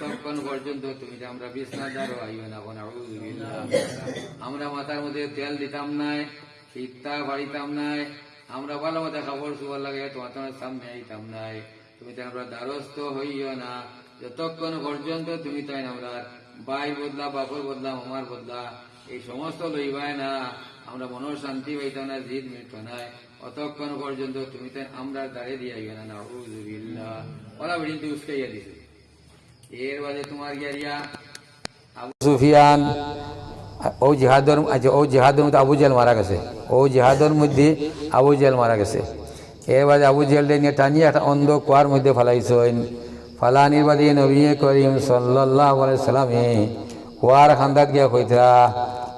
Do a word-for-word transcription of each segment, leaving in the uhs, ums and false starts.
ততক্ষণ পর্যন্ত তুমি তো আমরা বিছনাদার হইও না, এখন আউযুবিল্লাহ। আমরা মাথার মধ্যে তেল দিতাম নায়, ফিত্তা বাড়িতাম নায়, আমরা ভালা মতো কাপড় চোপড় লাগাইয়া তোমার, তোমার সামনে আইতাম নায়। তুমি তো আমরা দ্বারস্থ হইও না, যতক্ষণ পর্যন্ত তুমি তাই আমরা ভাইর বদলা, বাপর বদলা, মামার বদলা, এই সমস্ত লইবায় না, আমরা মনর শান্তি পাইতাম না, জিদ মিটতো নায়, অতক্ষণ পর্যন্ত তুমি তাই আমরা দাঁড়ে দিয়া আইও না, নাউযুবিল্লাহ। ওরা বেটিন্তে উস্কাইয়া দিছে। এর বাদে তোমার গিয়া রিয়া আবু সুফিয়ান, ও জিহাদর, আচ্ছা, ও জিহাদর মধ্যে আবু জেহেল মারা গেছে, ও জিহাদর মধ্যে আবু জেহেল মারা গেছে। এর বাদে আবু জেহেলরে নিয়া টানিয়া একটা অন্ধ কুয়ার মধ্যে ফালাইছইন। ফালানির বাদে নবী করিম সাল্লাল্লাহু আলাইহি সাল্লামে কুয়ার কান্দাত গিয়া কইতরা,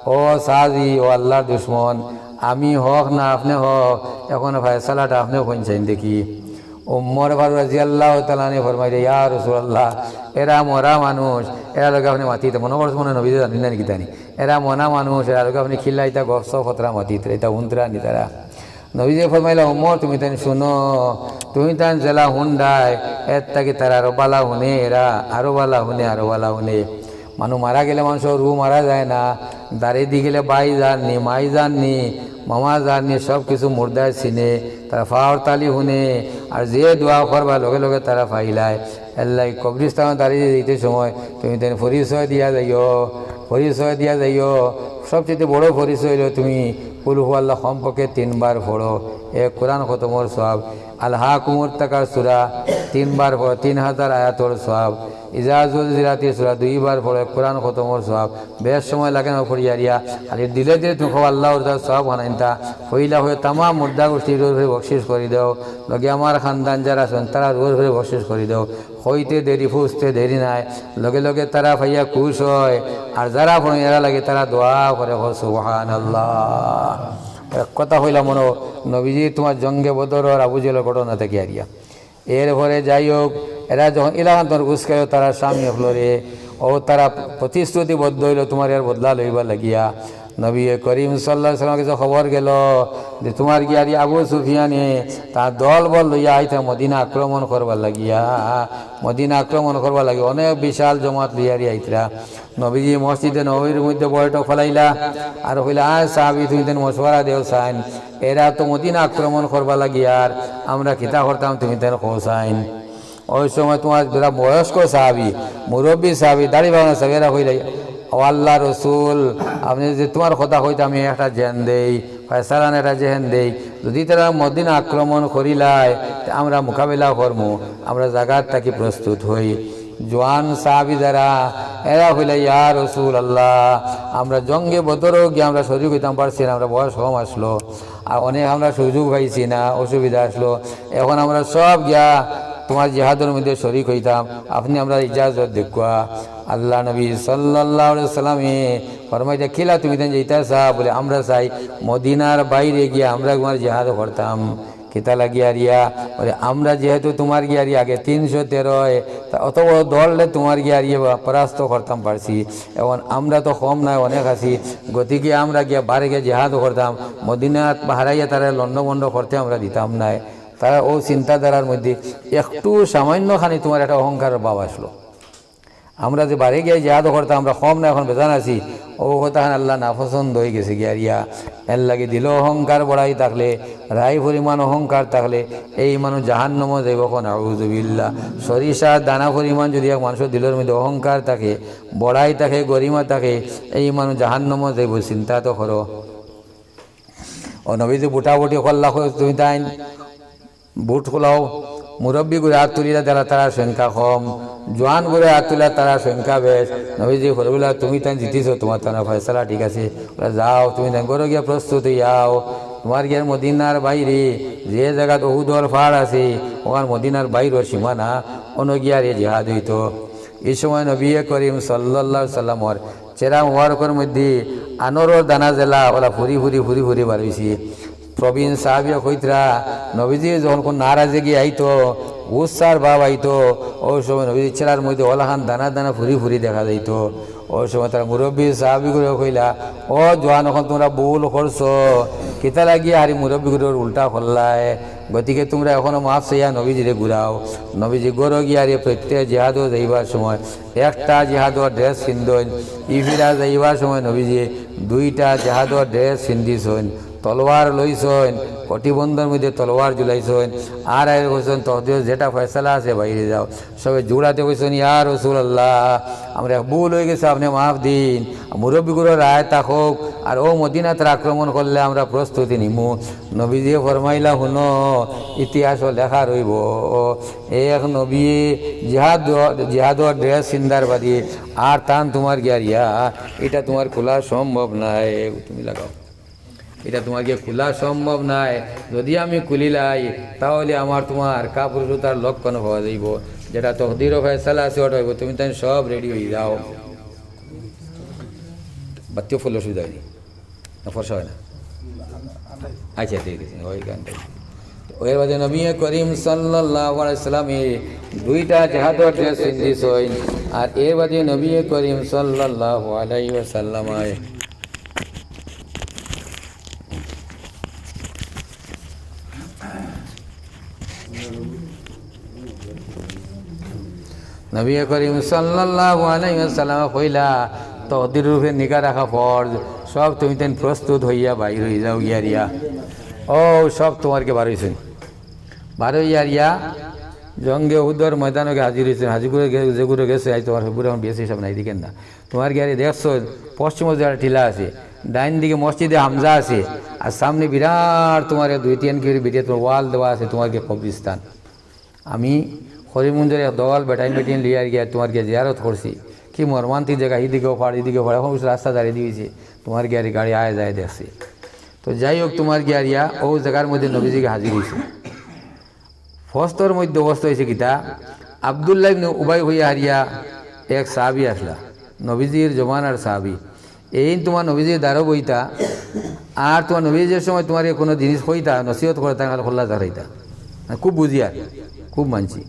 "ও সাজি, ও আল্লাহর দুশমন, আমি হক না আপনে হক, এখন ফয়সালাটা আপনে কইন চাইন দেখি।" উমর ফারুক রাদিয়াল্লাহু তাআলা আনহু ফরমাইরা, "ইয়া রাসূলুল্লাহ, এরা মরা মানুষ, এরার লগে আপনে মাতিতরা, মনে করছো মনে নবীয়ে জানইন না নি কিতা নি? এরা মরা মানুষ, এরার লগে আপনে কিলা ইতা গফসফ করতরা, মাতিতরা, ইতা হুনতরা নি তারা?" নবীজিয়ে ফরমাইলা, "উমর, তুমি তাইন হুনো, তুমি তাইন যেলা হুনরায়, এর থাকি তারা আরো ভালা হুনে, এরা আরো ভালা হুনে, আরো ভালা হুনে।" মানুষ মারা গেলে মানুষর রুহ মারা যায় না, দাড়ি দি গেলে ভাই যার নি, মাই যার নি, মামা যার নি, সব কিছু মুর্দায় চিনে, তারা পাওর তালি হুনে, আর যে দোয়া করবা লগে লগে তারা পাইলায়। এর লাগি কবরিস্তানো দাড়ি দিতে সময় তুমি তাইন পরিচয় দিয়া যাইও, পরিচয় দিয়া যাইও। সবচেয়ে বড় পরিচয় অইলো তুমি কুল হু আল্লাহ কমপক্ষে তিনবার পড়ো। এক কোরআন খতমর সওয়াব, আলহাকুমুত তাকাসুর সূরা তিনবার পড়ো, তিন হাজার আয়াতর সওয়াব, ইজা জুলজিলাতিস সূরা দুইবার পড়ো, এক কোরআন খতমর সওয়াব। বেশ সময় লাগে না পড়িয়া রিয়া, খালি দিলে দিলে তুমি কও আল্লাহ ওর সওয়াব বানাইনতা। পয়লা অয় তামাম মুর্দা গোষ্ঠীর উপরে বকশিশ করি দেও, লগে আমার খানদান যারা আছইন তারার উপরে বকশিশ করি দেও। কইতে দেরি, ফুসতে দেরি নাই, লগে লগে তারা পাইয়া খুশ অয়। আর যারা পড়ইন এরার লাগি তারা দোয়া করে, কও সুবহানাল্লাহ। এক কথা কইলাম মনো, নবীজি তোমার জঙ্গে বদর আর আবু জেহেলর ঘটনা থাকি আরিয়া। এরপরে যাই হোক, এরা যখন ইলাখান তোমার উস্কাইও তারার স্বামী অকলরে, ও তারা প্রতিশ্রুতিবদ্ধ অইলো তোমার এর বদলা লইবার লাগিয়া। নবী করিম সাল্লাল্লাহু আলাইহি ওয়াসাল্লামর কাছে খবর গেল যে তোমার গিয়া আরি আবু সুফিয়ানে তার দল বল লইয়া আইতা মদিনা আক্রমণ করবার লাগিয়া, মদিনা আক্রমণ করবার লাগি অনেক বিশাল জমাত লইয়া আরি আইতরা। নবীজি মসজিদে নববীর মধ্যে বৈঠক ফালাইলা, আর কইলা, "আয় সাহাবী, তুমি তাইন মশওয়ারা দেও চাইন, এরা তো মদিনা আক্রমণ করবার লাগি, আর আমরা কিতা করতাম, তুমি তাইন কও চাইন।" ওই সময় তোমার যারা বয়স্ক সাহাবী, মুরব্বী সাহাবী, দাড়ি বাঁধা সাহাবী, এরা কইলা, "ও আল্লাহর রসুল, আপনে যে তোমার কথা কইতা আমি একটা জেহেন দেই, ফয়সালান একটা জেহেন দেই, যদি তারা মদিনা আক্রমণ করিলায়, তে আমরা মোকাবিলা করমু, আমরা জাগাত থাকি প্রস্তুত অই।" জোয়ান সাহাবী যারা, এরা কইলা, "ইয়া রাসূলুল্লাহ, আমরা জঙ্গে বদরো গিয়া আমরা শরীক অইতাম পারছি না, আমরা বয়স কম আছলো, আর অনেক আমরা সুযোগ পাইছি না, অসুবিধা আছলো, এখন আমরা সব গিয়া তোমার জিহাদর মধ্যে শরীক অইতাম, আপনে আমরারে ইজাজত দেউক্কা।" আল্লাহর নবী সাল্লাল্লাহু আলাইহি ওয়াসাল্লামে ফরমাইতা, "কিলা তুমি তাইন যাইতা চাও?" বলে, "আমরা চাই মদিনার বাইরে গিয়া আমরা তোমার জিহাদ করতাম।" কিতা লাগিয়া আরিয়া? বলে, "আমরা যেহেতু তোমার গিয়া আরি আগে তিনশো তেরো, তা অত বড় দলরে তোমার গিয়া আরি পরাস্ত করতাম পারছি, এখন আমরা তো কম নায়, অনেক আছি, গতিকে আমরা গিয়া বারে গিয়া জিহাদ করতাম, মদিনাত হারাইয়া তারা লন্ডভন্ড করতে আমরা দিতাম নায়।" তারা ও চিন্তাধারার মধ্যে একটু সামান্য খানি তোমার একটা অহংকারর ভাব আছলো। আমরা যে বারে গিয়া জিহাদ করতাম, আমরা কম না, এখন বেজান আছি, ও কথাখান আল্লাহ নাপছন্দ অই গেছে গিয়া আরিয়া। এর লাগি দিলো অহংকার বড়াই থাকলে, রাই পরিমাণ অহংকার থাকলে, এই মানুষ জাহান্নামো যাইবো। কও নাউজুবিল্লাহ। সরিষার দানা পরিমাণ যদি এক মানুষর দিলর মধ্যে অহংকার থাকে, বড়াই থাকে, গরিমা থাকে, এই মানুষ জাহান্নামো যাইবো। চিন্তা তো করো। ও নবীজি বুটাবুটি করলা, কও তুমি তাইন ভোট খোলাও, মুরব্বী গুরে আত তুলিলা, যারা তারা সংখ্যা কম, জোয়ান গুরে আত তুলিলা, তারা সংখ্যা বেশ। নবীজি ফরমাইলা, "তুমি তাইন জিতিছো, তোমার তাইন ফয়সালা ঠিক আছে।" বলে, "যাও, তুমি তাইন ঘরো গিয়া প্রস্তুত অইয়াও, তোমার গিয়া মদিনার বাইরে যে জাগাত উহুদর পাহাড় আছে, ওখান মদিনার বাইরর সীমানা, অনো গিয়া আরি জিহাদ অইতো।" এই সময় নবী করিম সাল্লাল্লাহু আলাইহি ওয়াসাল্লামর চেহারা মুবারকর মধ্যে আনরর দানা যেলা, ওলা ফুরি ফুরি ফুরি ফুরি বার অইছে। প্রবীণ সাহাবীয়ে কইতরা, নবীজি যখন কুনু নারাজগি আইতো, গুসার ভাব আইতো, ওই সময় নবীজির চেহারার মধ্যে ওলাখান দানা দানা ফুরি ফুরি দেখা যাইতো। ওই সময় তারা মুরব্বী সাহাবী গুরে কইলা, "ও জোয়ান, অখন তুমরা ভুল করছো, কিতা লাগিয়া হারি মুরব্বী গুরর উল্টা করলায়?" গতিকে তুমরা অখনো মাফ চাইয়া নবীজিরে ঘুরাও। নবীজি ঘরো গিয়ারে প্রত্যেক জিহাদো যাইবার সময় একটা জিহাদর ড্রেস পিন্দইন, ইফিরা যাইবার সময় নবীজি দুইটা জিহাদর ড্রেস পিন্দিছইন, তলোয়ার লইছইন, কটিবন্ধর মধ্যে তলোয়ার ঝুলাইছইন, আর আইয়া কইছইন, "তকদিরো যেটা ফয়সালা আছে বাইরে যাও।" সবে জুড়াতে কইছইন, "ইয়া রাসুলাল্লাহ, আমরা এক ভুল অইগেছে, আপনে মাফ দিন, মুরব্বিগুলোর রায় থাকউক, আর অউ মদিনাত আক্রমণ করলে আমরা প্রস্তুতি নিমু।" নবীজিয়ে ফরমাইলা, "হুনো, ইতিহাসো লেখা রইবো, এক নবী জিহাদ, জিহাদর ড্রেস পিন্দার বাদে আর তান তুমার গিয়ারিয়া, ইটা তুমার খুলা সম্ভব নায়।" তুমি লাগাও। ইটা তুমার গিয়া খুলা সম্ভব নায়। যদি আমি খুলিলাই, তাহলে আমার তুমার কাপুরুষতার লক্ষণ পাওয়া যাইবো। যেটা তকদিরো ফয়সালা আছে, ওটা অইবো। তুমি তাইন সব রেডি অইযাও। বাত্তিও ফুল অসুবিধা অয়নি? না, ফর্সা অয় না? আচ্ছা, ঠিক আছে, অউ গানটাই। এর বাদে নবী করিম সাল্লাল্লাহু আলাইহি ওয়াসাল্লামে দুইটা জিহাদর ড্রেস পিন্দিছইন, আর এর বাদে নবী করিম সাল্লাল্লাহু আলাইহি ওয়াসাল্লামে নবী করিম সাল্লাল্লাহু আলাইহি ওয়াসাল্লাম কইলা, "তকদিরর উপরে নিগাহ রাখা ফরজ, সব তুমি তাইন প্রস্তুত অইয়া বাইর অইযাও গিয়ারিয়া।" অউ সব তুমার গিয়া বার অইছইন, বার অইয়ারিয়া জঙ্গে উহুদর ময়দানো গিয়া হাজির অইছইন। হাজির করে গে-, যেগুলো গেছে, আইজ তুমার সবগুলো এখন বিএসএ সব নাই, দেখইন না। তুমার গিয়ারে দেখছো, পশ্চিমো যে একটা টিলা আছে, ডাইন দিকে মসজিদে হামজা আছে, আর সামনে বিরাট তুমার এক দুই তিন কিলোর ভিতরে তুমার ওয়াল দেওয়া আছে, তুমার গিয়া কবরস্থান। আমি করিমগঞ্জর এক দল বেটাইন বেটিন লইয়া গিয়া তুমার গিয়া জিয়ারত করছি। কি মর্মান্তিক জাগা, হিদিকেও পাড়, হিদিকেও পাড়, এখন অবশ্য রাস্তা দাঁড়িয়ে দিয়েছে, তুমার গিয়ারে গাড়ি আয় যায় দেখছি। তো যাই হোক, তুমার গিয়ারিয়া অউ জাগার মধ্যে নবীজিকে হাজির অইছে। ফস্তর মধ্যে অবস্থা অইছে কিতা, আব্দুল্লাহ ইবনে উবাই অইয়া হারিয়া এক সাহাবী আছলা, নবীজির জমানার সাহাবী। এইন তুমার নবীজির দারো বইতা, আর তুমার নবীজি যে সময় তুমারে কুনু জিনিস কইতা, নসিহত করতা, তান খোল্লা জারাইতা। মানে খুব বুঝিয়ার, খুব মানছি।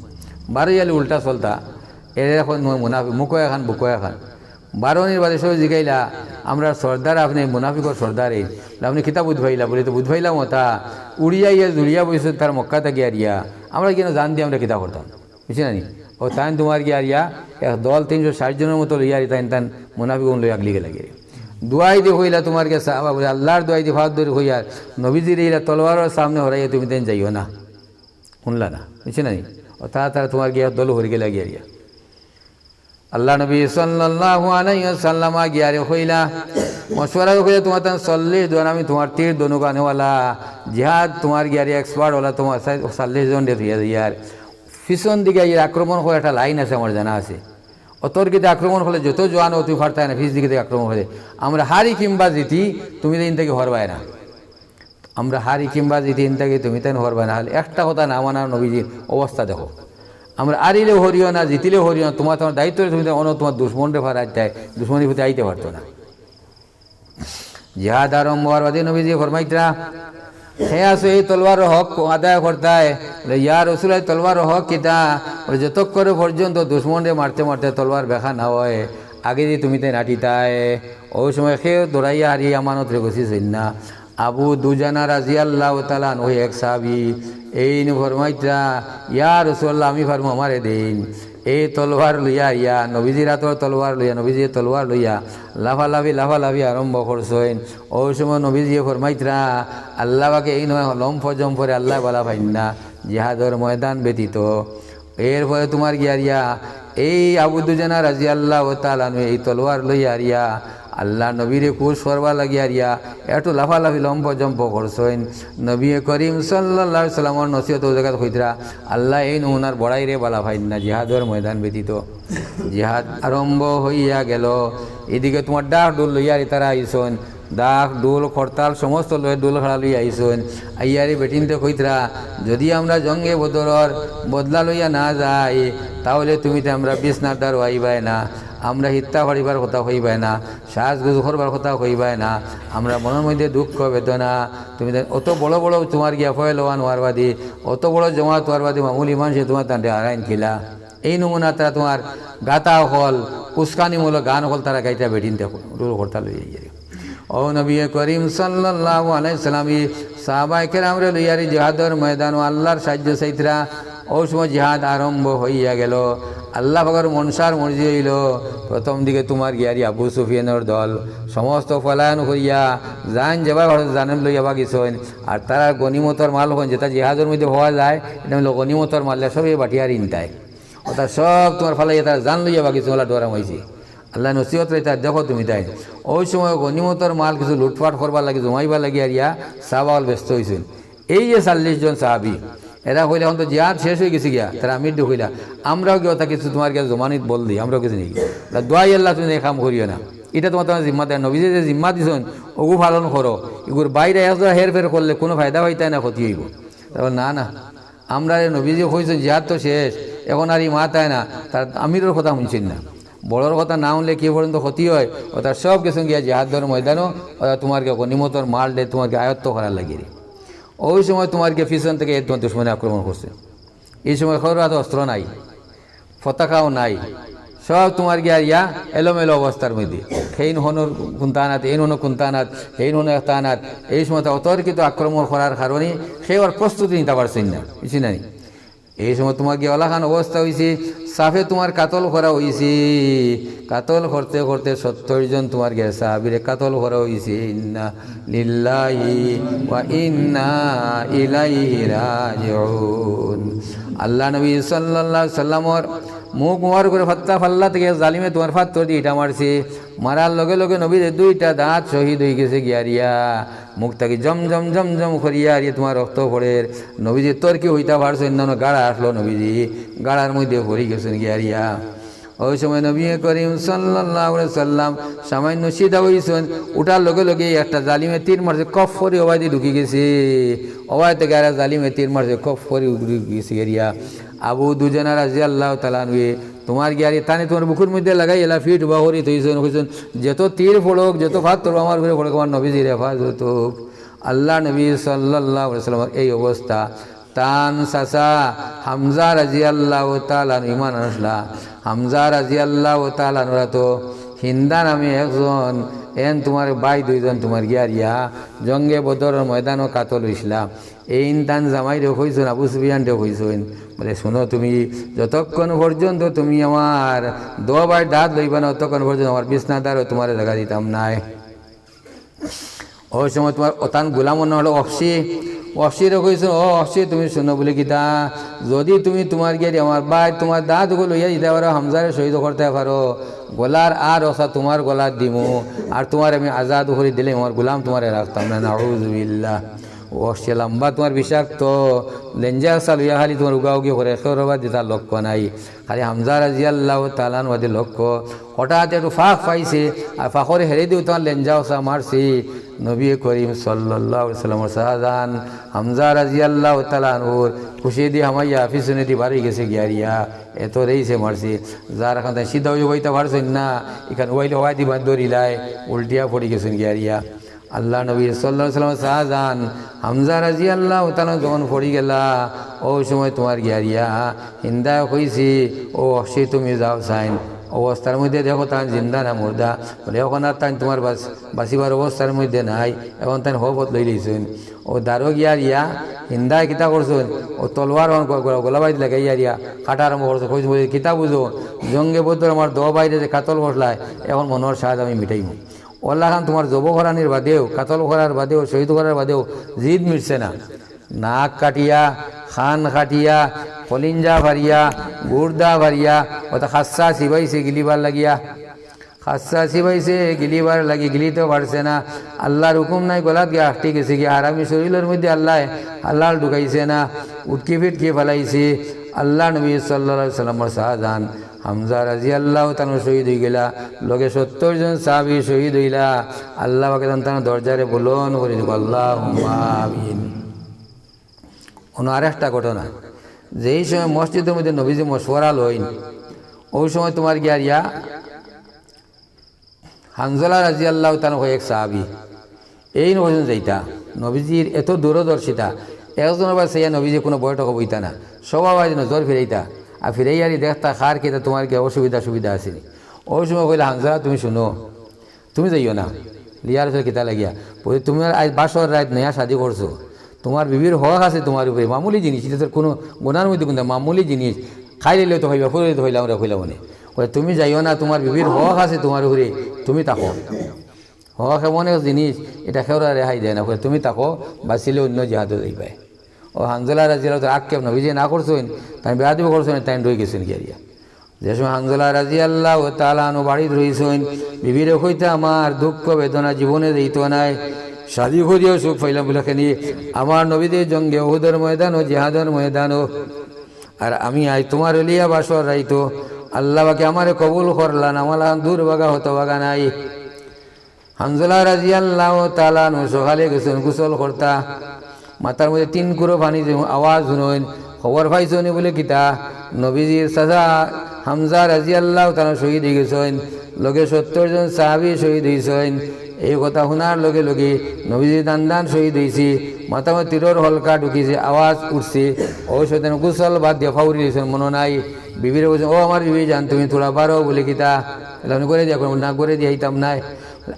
বারো ইয়ালি উল্টা চলতা, এরে এখন মুনাফিক, মুখো এখান, বুকো এখান। বারোনির বাদে সবে জিগাইলা, "আমরার সর্দার আপনে, মুনাফিকর সর্দার এইন। আপনে কিতা বুঝ পাইলা?" বলে, "তো বুঝ পাইলাম ওটা, উড়িয়া ইয়া জুড়িয়া বইছে তার মক্কা থাকি আরিয়া। আমরা কেন জান দি আমরা কিতা করতাম?" বুঝছি না নি? অউ তাইন তুমার গিয়ারিয়া এক দল তিনশো ষাইট জনর মতো লইয়া আরি তাইন তান মুনাফিক অকল লইয়া আগলি গেলা গিয়া। দোয়াই দি কইলা তুমার গিয়া সাহাবা বলে, "আল্লার দোয়াই দি ফাত ধরি কইয়ার, নবীজিরে ইলা তলোয়ারর সামনে হরাইয়া তুমি তাইন যাইও না।" হুনলা না, বুঝছি না নি? অউ তারা তারা তুমার গিয়া দল হরি গেলা গিয়ারিয়া। আল্লার নবী সাল্লাল্লাহু আলাইহি ওয়াসাল্লাম গিয়ারে কইলা, মশওয়ারা কইলা, "তুমার তান চল্লিশ জন, আমি তুমার তীর ধনুক আনেওয়ালা, জিহাদ তুমার গিয়ারে expert ওলা, তুমার চা-, চল্লিশ জনরে থইয়া দিয়ার। পিছন দিকে এর আক্রমণ করে একটা লাইন আছে, আমার জানা আছে। অতর গিতে আক্রমণ করলে যত জোয়ান অও তুমি পারতায় না, পিছ দিকে আক্রমণ করে। আমরা হারি কিংবা জিতি, তুমি তাইন থাকি হরবায় না।" আমরা হারি কিংবা জিতি ইন থাকি তুমি তাইন হরবায় না। খালি একটা কথা না মানার নবীজির অবস্থা দেখো। আমরা হারিলেও হরিও না, জিতিলেও হরিও না, তুমার, তুমার দায়িত্ব তুমি তাইন অনো তুমার দুশমনরে ফারাইতায়, দুশমনর ভিতরে আইতে পারতো না। জিহাদ আরম্ভ অওয়ার বাদে নবীজি ফরমাইতরা, "হে আছো এই তলোয়ারর হক আদায় করতায়?" বলে, "ইয়া রাসুলুল্লাহ, তলোয়ারর হক কিতা?" বলে, "যতক্ষণ পর্যন্ত দুশমনরে মারতে মারতে তলোয়ার বেকা না অয়, আগে দি তুমি তাইন আটিতায়।" অউ সময় কেউ দৌড়াইয়া হারি আমানতরে গছিছইন না। আবু দুজানা রাদিয়াল্লাহু তাআলা আনহু এক সাহাবী, এইন ফরমাইতরা, "ইয়া রাসুলুল্লাহ, আমি পারমু, আমারে দেইন।" এই তলোয়ার লইয়া আরিয়া, নবীজির আতর তলোয়ার লইয়া, নবীজিয়ে তলোয়ার লইয়া লাফালাফি, লাফালাফি আরম্ভ করছইন। অউ সময় নবীজিয়ে ফরমাইতরা, "আল্লা পাকে এইন লম্ফ জম্ফরে আল্লায় বালা পাইন না, জিহাদর ময়দান ব্যতীত।" এরপরে তুমার গিয়ারিয়া এই আবু দুজানা রাদিয়াল্লাহু তাআলা আনহু এই তলোয়ার লইয়া আরিয়া আল্লার নবীরে খুশ করবার লাগি আরিয়া একটু লাফালাফি লম্ফ জম্ফ করছইন। নবী করিম সাল্লাল্লাহু আলাইহি ওয়াসাল্লামর নসিহত অউ জাগাত কইতরা, "আল্লায় এইন উনার বড়াইরে বালা পাইন না, জিহাদর ময়দান ব্যতীত।" জিহাদ আরম্ভ অইয়া গেল। এদিকে তুমার ডাক ডুল লইয়া আরি তারা আইছইন, ডাক, ডুল, করতাল সমস্ত লইয়া ডুল খাড়া লইয়া আইছইন। আইয়ারে বেটিন্তে কইতরা, "যদি আমরা জঙ্গে বদরর বদলা লইয়া না যাই, তাহলে তুমি তে আমরা বিছনার দ্বারো আইবায় না, আমরা হিত্তা পারিবার কথা কইবায় না, সাজগুজ করবার কথা কইবায় না, আমরা মনর মধ্যে দুঃখ বেদনা, তুমি তে অত বড় বড় তুমার গিয়া পয়লওয়ান অওয়ার বাদে, অত বড় জমাত অওয়ার বাদে মামুলি মানষে তুমার তানরে হারাইন কিলা?" এই নমুনা তারা তুমার গাথা অকল, উস্কানিমূলক গান অকল তারা গাইতরা বেটিন্তে ডুল করতাল লইয়া আইয়ারে। ও নবী করিম সাল্লাল্লাহু আলাইহি সাল্লাম, ই সাহাবায়ে কেরামরে লইয়া রে জিহাদর ময়দানো আল্লাহর সাহায্য চাইতরা। অউ সময় জিহাদ আরম্ভ অইয়া গেল। আল্লাহ পাকর মনশার মর্জি অইলো, প্রথম দিকে তুমার গিয়ারি আবু সুফিয়ানর দল সমস্ত পলায়ন করিয়া যাইন যেবায় পারছইন জানর লইয়া ভাগিছইন। আর তারার গনিমতর মাল অইন, যেটা জিহাদর মধ্যে পাওয়া যায়, ইটা অইলো গনিমতর মাল, সবে বাটিয়া আর ইনতায়। অর্থাৎ সব তুমার ফালাইয়া তারা জান লইয়া ভাগিছইন, অলা ডরাম অইছে। আল্লায় নসিহত লইতা, দেখো তুমি তাইন। অউ সময় গনিমতর মাল কিছু লুটপাট করবার লাগি, জমাইবার লাগি আর ইয়া সাহাবা অকল ব্যস্ত অইছইন। এই যে চল্লিশ জন সাহাবি, এরা কইলা, "অখন তো জিহাদ শেষ অইগেছে গিয়া।" তারা আমিররে কইলা, "আমরাও গিয়া অতা কিছু তুমার গিয়া জমানিত বল দেই, আমরাও কিছু নেই।" তা দোয়াই আল্লাহ, তুমি এই কাম করিও না, ইটা তুমার, তুমার জিম্মাদারি, নবীজি যে জিম্মা দিছইন, অগু পালন করো। ইগুর বাইরে এক জরা হেরফের করলে কুনু ফায়দা অইতায় না, ক্ষতি অইবো। তারা বলে, "না, না, আমরারে নবীজি কইছইন জিহাদ তো শেষ, অখন আর ই মাতায় না।" তারা আমিরর কথা হুনছইন না। বড়র কথা না হুনলে কি পর্যন্ত ক্ষতি অয়, অতা সব গেছইন গিয়া জিহাদর ময়দানো, অতা তুমার গিয়া গনিমতর মাল দে, তুমার গিয়া আয়ত্ত করার লাগি রে। অউ সময় তুমার গিয়া পিছন থাকি এ তুমার দুশমনে আক্রমণ করছে। ই সময় কারোর আতো অস্ত্র নাই, পতাকাও নাই, সব তুমার গিয়া ইয়া এলোমেলো অবস্থার মধ্যে। হেইন হনর কুন্তা আনাত, এইন হনর কুন্তা আনাত, হেইন হনর একটা আনাত। এই সময় তো অতর্কিত আক্রমণ করার কারণে কেউ আর প্রস্তুতি নিতা পারছইন না, বুঝছি না নি? এই সময় তুমার গিয়া অলাখান অবস্থা অইছে, সাফে তুমার কাতল করা অইছে। কাতল করতে করতে সত্তর জন তুমার গিয়া সাহাবিরে কাতল করা অইছে। ইন্না লিল্লাহি ওয়া ইন্না ইলাইহি রাজিউন। আল্লাহ নবী সাল্লাল্লাহু আলাইহি সাল্লামর মুখ মোয়ার করে ফাত্তা ফাল্লা থাকি জালিমে তুমার ফাত্তর দি ইটা মারছে। মারার লগে লগে নবীর দুইটা দাঁত শহীদ অইগেছে গিয়ারিয়া। মুখ থাকি জম জম জম জম করিয়া আর ইয়ে তুমার রক্ত পড়ের। নবীজি তর্কি অইতা পারছইন না, গাড়া আসলো নবীজি, গাড়ার মধ্যে পড়ি গেছইন গিয়ারিয়া। অউ সময় নবী করিম সাল্লাল্লাহু আলাইহি সাল্লাম সামান্য সিধা অইছইন, উঠার লগে লগে একটা জালিমে তীর মারছে, কফ করি অবায়দি ঢুকি গেছে। অবায় থাকি আর জালিমে তীর মারছে, কফ করি ঢুকি গেছে গিয়ারিয়া। আবু দুজানা রাদিয়াল্লাহু তাআলা আনহু তুমার গিয়ারি তানে তুমার বুকুর মধ্যে লাগাই এলা ফিট উবা করি থইছইন, কইছইন, "যত তীর পড়ুক, যত ফাত্তর আমার উপরে পড়ুক, আমার নবীজির হেফাজত অউক।" আল্লাহ নবী সাল্লাল্লাহু আলাইহি সাল্লামর এই অবস্থা। তান চাচা হামজা রাদিয়াল্লাহু তাআলা আনহু ইমান আনছলা। হামজা রাদিয়াল্লাহু তাআলা আনহুর আতো হিন্দা নামে একজন, এন তুমার ভাই দুইজন তুমার গিয়ারিয়া জঙ্গে বদরর ময়দানো কাতল অইছলা। এইন তান জামাইরে কইছইন, আবু সুফিয়ানরে কইছইন, বলে, "শুনো তুমি, যতক্ষণ পর্যন্ত তুমি আমার দো ভাইর দাঁত লইবা না, অতক্ষণ পর্যন্ত আমার বিছনাদারও তুমারে জাগা দিতাম নায়।" অউ সময় তুমার অতান গুলামর নাম অইলো ওহশি। ওহশিরে কইছইন, "ও ওহশি, তুমি শুনো," বলে, "কিতা? যদি তুমি তুমার গিয়ারি আমার ভাই তুমার দাঁত অগু লইয়া দিতা পারো, হামজারে শহীদ করতা পারো, গলার আর রশা তুমার গলাত দিমু, আর তুমারে আমি আজাদ করি দিলে আমার গুলাম তুমারে রাখতাম না।" নাউজুবিল্লাহ। ওহশি লম্বা তুমার বিষাক্ত লেঞ্জা চালুয়া খালি তুমার উগাউগি করে, কেউর বায়দি তার লক্ষ্য নাই। খালি হামজা রাদিয়াল্লাহু তাআলা আনহুর বায়দি লক্ষ্য। হঠাৎ একটু ফাঁক পাইছে, আর ফাঁকরে হেরে দিও তার লেঞ্জা ওসা মারছে। নবী করিম সাল্লাল্লাহু আলাইহি ওয়াসাল্লামর শাহজাহান হামজা রাদিয়াল্লাহু তাআলা আনহুর খুশিদি হামাইয়া পিছনেদি বারই গেছে গিয়ারিয়া। এত রেইছে মারছে, যার কারণে সিধা অইয়া বইতা পারছইন না। ইখান ওয়াইল ওয়াইদি বাঁধ ধরিলায়, উল্টিয়া পড়ি গেছইন গিয়ারিয়া। আল্লাহ নবী সাল্লাল্লাহু আলাইহি ওয়াসাল্লামর শাহজাহান হামজা রাদিয়াল্লাহু তাআলা যখন পড়ি গেলা, অউ সময় তুমার গিয়ারিয়া হিন্দায় কইছে, "ও ওহশি, তুমি যাও চাইন, অবস্থার মধ্যে দেখো তান জিন্দা না মুর্দা।" বলে, "অখন আর তাইন তুমার বাস-, বাঁচিবার অবস্থার মধ্যে নাই, অখন তাইন হপত লইলিছইন।" অউ দারো গিয়ারিয়া হিন্দায় কিতা করছইন, অউ তলোয়ার অখন গ-, গ-, গলাবায়দি লাগাইয়ারিয়া কাটা আরম্ভ করছইন। কইছইন, বলে, "কিতা বুঝো, জঙ্গে বদর আমার দো ভাইরে যে কাতল করলায়, অখন মনর সাধ আমি মিটাইমু।" অলাখান তুমার জবো করানির বাদেও, কাতল করার বাদেও, শহীদ করার বাদেও জিদ মিটছে না। নাক কাটিয়া, কান কাটিয়া, কলিঞ্জা ফাড়িয়া, গুর্দা ফাড়িয়া, অতা খাচ্ছা চিবাইছে গিলিবার লাগিয়া। খাচ্ছা চিবাইছে গিলিবার লাগি, গিলিতেও পারছে না। আল্লাহর হুকুম নাই, গলাত গিয়া আটকি গেছে গিয়া। হারামি শরীলর মধ্যে আল্লায় হালাল ঢুকাইছে না, উটকি ফিটকি ফালাইছে। আল্লাহ নবী সাল্লাল্লাহু আলাইহি ওয়াসাল্লামর শাহজাহান হামজা রাদিয়াল্লাহু তাআলা আনহু শহীদ অইগেলা, লগে সত্তর জন সাহাবী শহীদ অইলা। আল্লাহ পাকে তান তান দরজারে বুলন্দ করি দিউক, আল্লাহুম্মা আমিন। অনো আরেকটা ঘটনা, যেই সময় মসজিদর মধ্যে নবীজি মশওয়ারা লইন, অউ সময় তুমার গিয়ারিয়া হানজালা রাদিয়াল্লাহু তাআলা আনহু এক সাহাবী, এইন কয়জন যাইতা, নবীজির এত দূরদর্শিতা, একজনর বায় চাইয়া নবীজি কুনু বৈঠকো বইতা না, সবার বায় নজর ফিরাইতা, আর ফিরাইয়ারি দেখতা কার কিতা তুমার গিয়া অসুবিধা সুবিধা আছে নি। অউ সময় কইলা, "হানজালা, তুমি শুনো, তুমি যাইও না।" ইয়া রাসুল, কিতা লাগিয়া? বলে, তুমি আর আজ বাসর রাইত নয়া শাদি করছো, তুমার বিবির হক আছে তুমার উপরে, মামুলি জিনিস, ইটা তো কুনু গুনার মধ্যে কুনটা মামুলি জিনিস, খাইলে তো অইবা, ফুরাইলে তো অইলাম রে, অইলাম মানে। বলে, তুমি যাইও না, তুমার বিবির হক আছে তুমার উপরে, তুমি থাকো। হক এমন এক জিনিস, ইটা কেউরে রেহাই দেয় না। বলে, তুমি থাকো, বাঁচিলে অইন্য জিহাদো যাইবায়। ও হানজালা রাদিয়াল্লাহু তাআলা আক্ষেপ, নবীজি না করছইন, তাইন বেয়াদবি করছইন, তাইন রই গেছইন গিয়া। যে সময় হানজালা রাদিয়াল্লাহু তাআলা আনহু বাড়িত রইছইন, বিবিরে কইতা, আমার দুঃখ বেদনা জীবনে যাইতো নায়, শাদি করিয়াও সুখ পাইলাম। বলে, কেনে? আমার নবীজি জঙ্গে উহুদর ময়দানো, জিহাদর ময়দানো, আর আমি আজ তুমার অলিয়া বাসর রাইতো, আল্লাহ পাকে আমারে কবুল করলা না, আমার লাখান দুর্ভাগা হতভাগা নাই। হানজালা রাদিয়াল্লাহু তাআলা আনহু সকালে গেছইন গোসল করতা, মাথার মধ্যে তিন কুড়ো পানি যে আওয়াজ হুনইন, খবর পাইছইন নি? বলে, কিতা? নবীজির চাচা হামজা রাদিয়াল্লাহু তাআলা আনহু শহীদ অইগেছইন, লগে সত্তর জন সাহাবী শহীদ অইছইন। এই কথা হুনার লগে লগে নবীজি দান দান শহীদ অইছে, মাথার মধ্যে তীরর হলকা ঢুকিছে, আওয়াজ উঠছে, অউ শয়তান গোসল বাদ দিয়া ফাউরি দিছইন, মনো নাই। বিবিরে কইছইন, ও আমার বিবি জান, তুমি থুড়া বারো। বলে, কিতা? বলে, আমি ঘরে দিয়া, না, ঘরে দিয়া আইতাম নায়।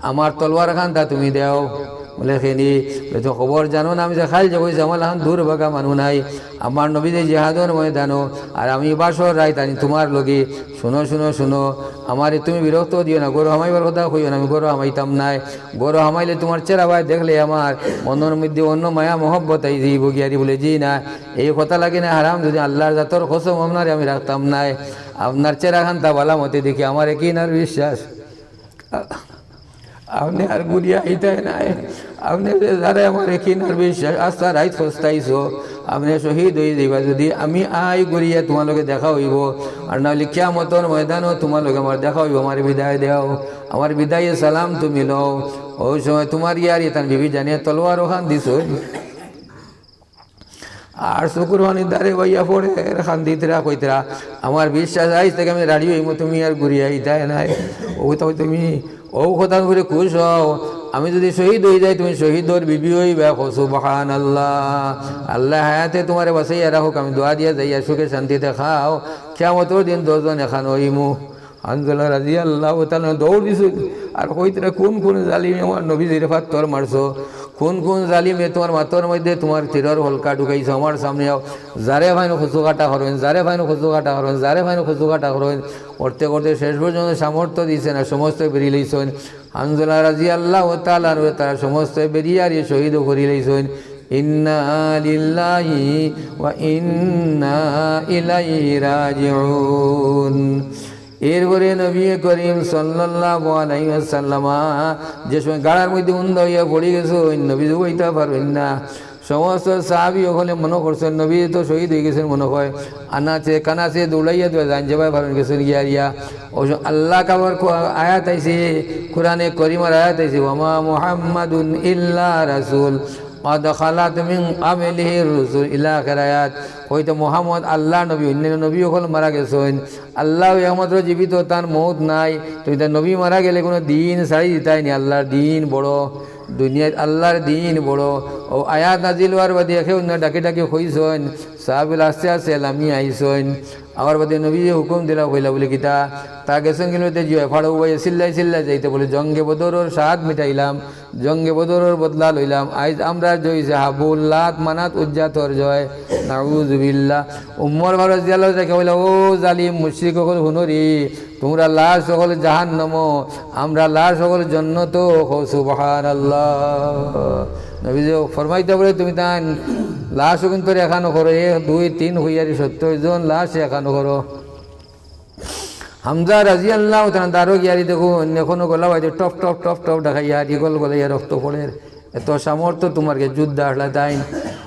আমার তলোয়ার খানতা তুমি দেও। বলে, কেনে? বলে, তুমি খবর জানো না, আমি যে খাইল যে কইছি, আমার লাখান দুর্ভাগা মানুষ নাই। আমার নবীজি জিহাদর ময়দানো, আর আমি বাসর রাইত আনি তুমার লগে। শুনো, শুনো, শুনো, আমারে তুমি বিরক্ত দিও না, ঘরো হামাইবার কথা কইও না, আমি ঘরো হামাইতাম নায়। ঘরো হামাইলে তুমার চেহারা বায় দেখলে আমার মনর মধ্যে অইন্য মায়া মহব্বত আই যাইবো গিয়ারি। বলে, জি না, এই কথা লাগে না, হারাম, যদি আল্লাহর জাতর কসম, আপনারে আমি রাখতাম নায়। আপনার চেহারা খানতা ভালা মতে দেখি, আমারে কিনার বিশ্বাস। আপনে আর ঘুরিয়া আইতায় নায়। আপনে যে যারে আমারে কিনার বিশ্বাস, আস্তা রাইত পস্তাইছো, আপনে শহীদ অই যাইবা। যদি আমি আই ঘুরিয়া তুমার লগে দেখা অইবো, আর না অইলে কিয়ামতর ময়দানো তুমার লগে আমার দেখা অইবো। আমারে বিদায় দেও, আমার বিদায়ে সালাম তুমি লও। অউ সময় তুমার ইয়ারি তান বিবি জানিয়া তলোয়ার অখান দিছইন। আর চকুর পানি দারে বাইয়া পড়ের, কান্দিতরা, কইতরা, আমার বিশ্বাস আইজ থাকি আমি রাজি অইমু, তুমি আর ঘুরিয়া আইতায় নায়। অউ তো তুমি অউ কথার উপরে খুশ অও, আমি যদি শহীদ অই যাই, তুমি শহীদর বিবি অইবায়। কও, সুবহানাল্লাহ। আল্লায় হায়াতে তুমারে বাঁচাইয়া রাখউক, আমি দোয়া দিয়া যাইয়ার, সুখে শান্তিতে খাও, কিয়ামতর দিন দশ জন একখান অইমু। হানজালা রাদিয়াল্লাহু তাআলা আনহু দৌড় দিছইন, আর কইতরা, কুন কুন জালিমে আমার নবীজিরে পাত্থর মারছো, কুন কুন জালিমে তুমার মাথার মধ্যে তুমার তীরর হলকা ঢুকাইছো, আমার সামনে আও। যারে পাইন কচু কাটা করইন, যারে পাইন কচু কাটা করইন, যারে পাইন কচু কাটা করইন। করতে করতে শেষ পর্যন্ত সামর্থ্য দিছে না, সমস্ত বেরি লইছইন। হানজালা রাদিয়াল্লাহু তাআলা আনহুরে তারা সমস্ত বেরিয়ারি শহীদ করি লইছইন। ইন্না লিল্লাহি ওয়া ইন্না ইলাইহি রাজিউন। এরপরে নবী করিম সাল্লাল্লাহু আলাইহি ওয়াসাল্লাম যে সময় গাড়ার মধ্যে উন্দা অইয়া পড়ি গেছইন, নবী জুগাইতা পারইন না। সমস্ত সাহাবী অকলে মনো করছইন, নবী তো শহীদ অই গেছইন মনো অয়। আনাচে কানাচে দৌড়াইয়া দৌড়াইয়া যাইন, যেবায় পারইন গেছইন গিয়া আরিয়া। অউ সময় আল্লাহ পাকর কো-, আয়াত আইছে, কোরআনে করিমর আয়াত আইছে, "ওয়ামা মুহাম্মাদুন ইল্লা রাসূল, ক্বাদ খালাত মিন ক্বাবলিহির রুসুল" ইলা আখির আয়াত। অইতো মুহাম্মদ আল্লাহর নবী, অইন্য নবী অকল মারা গেছইন। আল্লাহ একমাত্র জীবিত, তান মউত নাই। তুমি তার নবী মারা গেলে কুনু দিন ছাড়ি দিতায় নি, আল্লাহর দিন বড়। দুনিয়াত আল্লাহর দিন বড়। অউ আয়াত নাজিল অওয়ার বাদে একে অইন্যরে ডাকি ডাকি কইছইন, সাহাবী অকল আস্তে আস্তে লামি আইছইন। আওয়ার বাদে নবীয়ে হুকুম দিলা, কইলা বলে কিতা, তা গেছইন কিনতে জিও, ফাড়ো উবাইয়া চিল্লাই চিল্লাই যাইতে বলে, জঙ্গে বদরর স্বাদ মিটাইলাম, জঙ্গে বদরর বদলা লইলাম, আইজ আমরার জয় অইছে হাবুল, লাত, মানাত, উজ্জাতর জয়। নাউজুবিল্লাহ। উমর ফারুক রাদিয়াল্লাহু তাআলা কইলা, ও জালিম মুশরিক অকল, হুনো রে, তুমরা লাশ অকল জাহান্নামো, আমরা লাশ অকল জন্নতো। কও সুবহানাল্লাহ। নবীজি ফরমাইতা বলে, তুমি তান লাশ অকল তো একখানো করো, এক, দুই, তিন কইয়ারি সত্তর জন লাশ একখানো করো। হামজা রাদিয়াল্লাহু তাআলা আনহু দারো গিয়ারি দেখইন, এখনো গলা বাইতে টপ টপ টপ টপ ডাকাইয়া, ইগল গলাইয়া রক্ত পড়ের। এত সামর্থ্য তুমার গেছে, যুদ্ধ আসলা তাইন।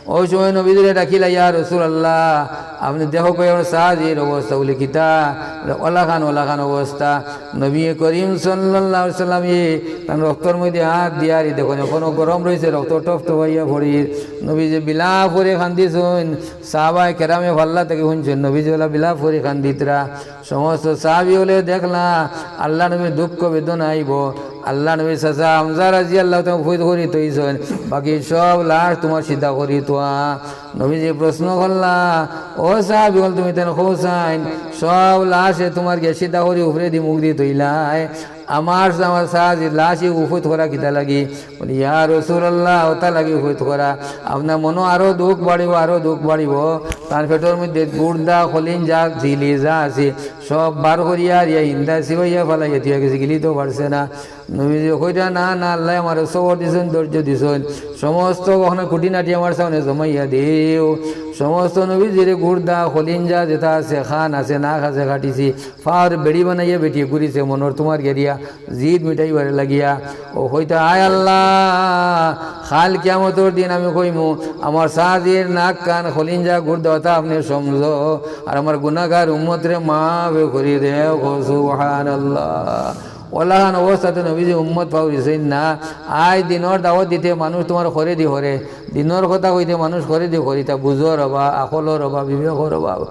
অউ সময় নবীজিরে ডাকিলা, ইয়া রাসূলুল্লাহ, আপনে দেখউক্কা আমার সাহাবীর অবস্থা। বলে, কিতা? বলে, অলাখান, অলাখান অবস্থা। নবী করিম সাল্লাল্লাহু আলাইহি ওয়াসাল্লাম এ তান রক্তর মধ্যে আত দিয়ারি দেখইন, এখনো গরম রইছে, রক্ত টপ টপ অইয়া পড়ির। নবীজি বিলাপ করি কান্দিছইন। সাহাবায়ে কেরামে পাল্লা থাকি হুনছইন, নবীজি অলা বিলাপ করি কান্দিতরা। সমস্ত সাহাবী অকলে দেখলা, আল্লাহর নবীর দুঃখ বেদনা আইবো। আল্লাহর নবীর চাচা হামজা রাদিয়াল্লাহু তাআলা আনহু ফৈদ করি থইছইন, বাকি সব লাশ তুমার সিধা করি থোয়া। নবীজি প্রশ্ন করলা, "ও সাহাবি অকল, তুমি তেন কও চাইন, সব লাশে তুমার গেছি দাহরি উপরেদি মুখদি থইলায়, আমার, আমার সাহাজির লাশে উফুত করা কিতা লাগি?" বলে, "ইয়া রাসূলুল্লাহ, অতা লাগি উফুত করা, আপনার মনো আরো দুখ বাড়িবো, আরো দুখ বাড়িবো। তার পেটর মধ্যে গুর্দা, কলিঞ্জা, ঝিলি যা আছে, সব বার করিয়া আর ইয়া হিন্দা চিবাইয়া ফালাইয়া দিয়া গেছে, গিলিতেও পারছে না।" নবীজি কইরা, "না, না, আল্লায় আমারে সবর দিছইন, ধৈর্য দিছইন, সমস্ত অখানো খুঁটিনাটি আমার সামনে জমাইয়া দেও।" সমস্ত নবীজির গুর্দা, কলিঞ্জা যেতা আছে, কান আছে, নাক আছে কাটিছি, পাওর বেড়ি বানাইয়া বেটিয়ে ঘুরিছে মনর তুমার গেরিয়া, জিদ মিটাইবার লাগিয়া। অউ কইতা, "আয় আল্লাহ, কাইল কিয়ামতর দিন আমি কইমু, আমার সাহাজির নাক, কান, কলিঞ্জা, গুর্দা অতা আপনে সমঝো, আর আমার গুনাগার উম্মতরে মাফ করি দেও।" কও সুবহানাল্লাহ। অলাখান অবস্থাত নবীজি উম্মত পাউরিছইন না। আইজ দিনর দাওয়াত দিতে মানুষ তুমার করেদি করে, দিনর কথা কইতে মানুষ করেদি করে, ইতা বুঝর অভাব, আকলর অভাব, বিবেকর অভাব।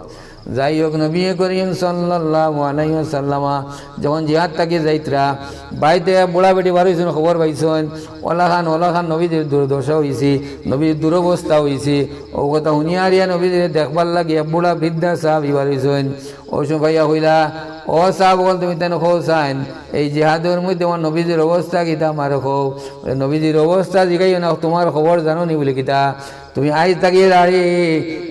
যাই হোক, নবী করিম সাল্লাল্লাহু আলাইহি ওয়াসাল্লামা যখন জিহাদ থাকি যাইতরা, বাড়িতে বুড়া বেটি বার অইছইন, খবর পাইছইন, অলাখান, অলাখান নবীজির দুর্দশা অইছে, নবীজির দুরবস্থা অইছে। অউ কথা হুনিয়া আরিয়া নবীজিরে দেখবার লাগি এক বুড়া বৃদ্ধা সাহাবি বার অইছইন। অউ সময় পাইয়া কইলা, "ও সাহাবি অকল, তুমি তেন কও চাইন, এই জিহাদর মধ্যে আমার নবীজির অবস্থা কিতা আমারে কও।" বলে, "নবীজির অবস্থা জিগাইও না, তুমার খবর জানো নি?" বলে, "কিতা?" "তুমি আইজ থাকি রাড়ি,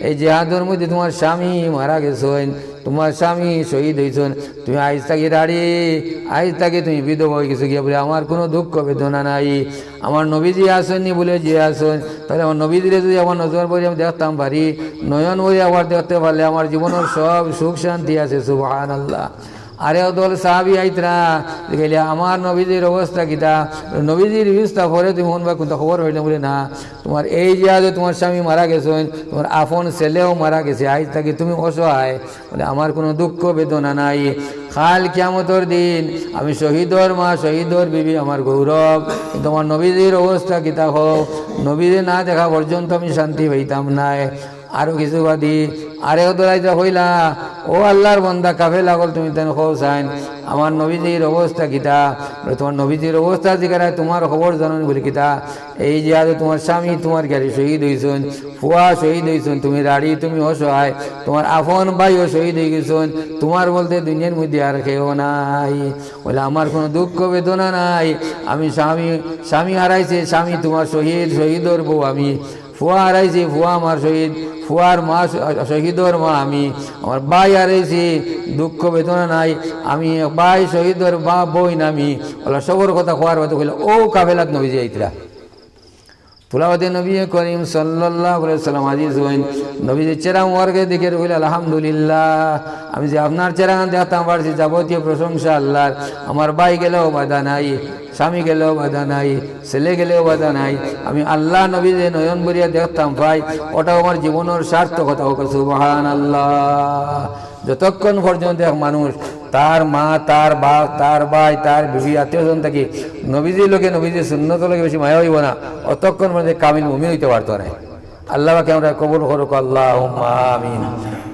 এই জিহাদর মধ্যে তুমার স্বামী মারা গেছইন, তুমার স্বামী শহীদ অইছইন, তুমি আইজ থাকি রাড়ি, আইজ থাকি তুমি বিধবা অইগেছো গিয়া।" বলে, "আমার কুনু দুঃখ বেদনা নাই, আমার নবীজি আছইন নি?" বলে, "জি আছইন।" "তাইলে আমার নবীজিরে যুদি আমার নজর ভরি আমি দেখতাম পারি, নয়ন ভরি আবার দেখতে পারলে আমার জীবনর সব সুখ শান্তি আছে।" সুবহানাল্লাহ। আরেক দল সাহাবি আইতরা, জিগাইলা, "আমার নবীজির অবস্থা কিতা?" নবীজির অবস্থা পরে তুমি হুনবায়, কুন্তা খবর পাইলাম। বলে, "না, তুমার এই জিহাদে তুমার স্বামী মারা গেছইন, তুমার আপন ছেলেও মারা গেছে, আইজ থাকি তুমি অসহায়।" বলে, "আমার কুনু দুঃখ বেদনা নাই, কাইল কিয়ামতর দিন আমি শহীদর মা, শহীদর বিবি আমার গৌরব, কিন্তু আমার নবীজির অবস্থা কিতা কও? নবীরে না দেখা পর্যন্ত আমি শান্তি পাইতাম নায়।" আরো কিছু বাদে আরেক দল আইয়া কইলা, "ও আল্লার বন্দা, কাফেলা অকল, তুমি তেন কও চাইন, আমার নবীজির অবস্থা কিতা?" বলে, "তুমার নবীজির অবস্থা জিগাইরায়, তুমার খবর জানো নি?" বলে, "কিতা?" "এই জিহাদে তুমার স্বামী তুমার গেরি শহীদ অইছইন, ফুয়া শহীদ অইছইন, তুমি রাড়ি, তুমি অসহায়, তুমার আপন ভাইও শহীদ অইগেছইন, তুমার বলতে দুনিয়ার মধ্যে আর কেউ নাই।" বলে, "আমার কুনু দুঃখ বেদনা নাই, আমি স্বামী, স্বামী হারাইছি, স্বামী তুমার শহীদ, শহীদর বউ আমি।" ফুয়া হারাইছি, ফুয়া আমার শহীদ, ফুয়ার মা শ-, শহীদর মা আমি, আমার ভাই হারাইছি, দুঃখ বেদনা নাই, আমি ভাই শহীদর বা বইন আমি। অলা সবর কথা কওয়ার বাদে কইলা, অউ কাফেলাত নবীজি আইতরা। তুলা বাদে নবী করিম সাল্লাল্লাহু আলাইহি ওয়াসাল্লাম আজিজ অইন, নবীজির চেহারা মুবারকর দিকে কইলা, "আলহামদুলিল্লাহ, আমি যে আপনার চেহারা দেখতাম পারছি, যাবতীয় প্রশংসা আল্লার, আমার ভাই গেলেও বাধা নাই।" স্বামী গেলেও বাধা নাই, ছেলে গেলেও বাধা নাই, আমি আল্লার নবীরে নয়ন ভরিয়া দেখতাম পাই, অটাউ আমার জীবনর সার্থকতা। কউক্কা সুবহানাল্লাহ। যতক্ষণ পর্যন্ত এক মানুষ তার মা, তার বাপ, তার ভাই, তার বিবি, আত্মীয় স্বজন থাকি নবীজির লগে, নবীজির সুন্নতর লগে বেশি মায়া অইবো না, অতক্ষণ পর্যন্ত কামিল মুমিন অইতে পারতো নায়। আল্লাহ পাকে আমরারে কবুল করউক, আল্লাহুম্মা আমিন।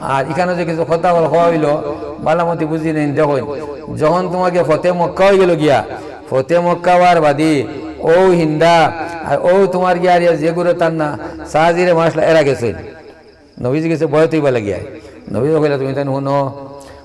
আর ইখানো যে কিছু কথা কওয়া অইলো, ভালা মতো বুঝি নেইন, দেখইন, যখন তুমার গিয়া ফতে মক্কা অইগেলো গিয়া, ফতে মক্কা অওয়ার বাদে অউ হিন্দা, আর অউ তুমার গিয়া আর ইয়া যেগুরে তার না সাহাজিরে মারছলা, এরা গেছইন। নবীজি গেছে বয়াত অইবার লাগিয়া। নবীজি কইলা, "তুমি তাইন হুনো,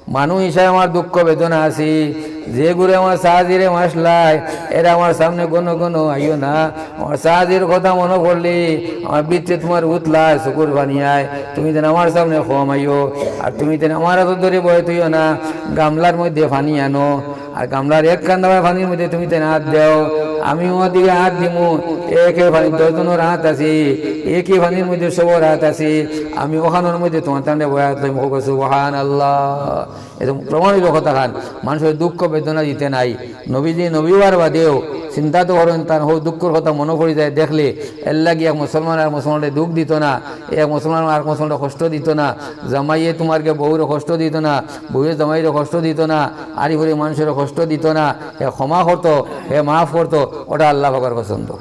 মানুষ হিসাবে আমার দুঃখ বেদনা আছে, যেগুরে আমার সাহাজিরে মারছলায়, এরা আমার সামনে ঘন ঘন আইও না। আমার সাহাজির কথা মনো পড়লে আমার ভিতরে তুমার উতলায়, চকুর পানি আয়। তুমি তাইন আমার সামনে কম আইও, আর তুমি তাইন আমার আতো ধরি বয়াত অইও না, গামলার মধ্যে পানি আনো।" আর গামলার এক কান্দা পানির মধ্যে তুমি তাইন আত দেও, আমি অউ দিকে আত দিমু, একই পানি দশ জনর আত আছে, একই পানির মধ্যে সবর আত আছে, আমি অখানর মধ্যে তুমার তানরে বয়াত লইমু। কউক্কা সুবহানাল্লাহ। এ তো প্রমাণ অইলো কথাখান, মানুষরে দুঃখ বেদনা দিতে নাই। নবীজি নবী অওয়ার বাদেও চিন্তা তো করইন, তান হউ দুঃখর কথা মনো পড়ি যায় দেখলে, এরলাগি এক মুসলমান আর মুসলমানরে দুঃখ দিতো না, এক মুসলমান আর মুসলমানরে কষ্ট দিতো না, জামাইয়ে তুমার গিয়া বউরে কষ্ট দিতো না, বউয়ে জামাইরে কষ্ট দিতো না, আরি ফুরি মানষরে কষ্ট দিতো না, হে ক্ষমা করতো, হে মাফ করতো, অটা আল্লাহ পাকর পছন্দ।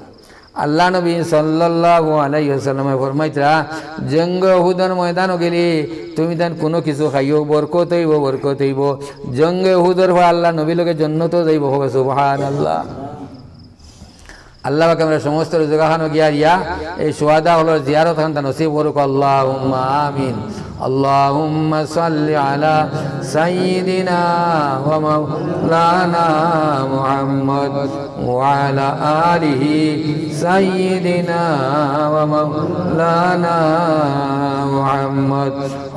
আল্লার নবী সাল্লাল্লাহু আলাইহি ওয়াসাল্লামে ফরমাইতরা, "জঙ্গে উহুদর ময়দানো গেলে তুমি তাইন কুনু কিছু খাইও, বরকত অইবো, বরকত অইবো।" জঙ্গে উহুদর পর আল্লার নবীর লগে জন্নতো যাইবো। কউক্কা সুবহানাল্লাহ। আল্লাহ পাকে আমরা সমস্ত রোজাখানো গিয়া রিয়া এই শুহাদা অকলর জিয়ারত খানতা নসিব করুক, আল্লাহুম্মা আমিন। اللهم صل على سيدنا ومولانا محمد وعلى آله سيدنا ومولانا محمد.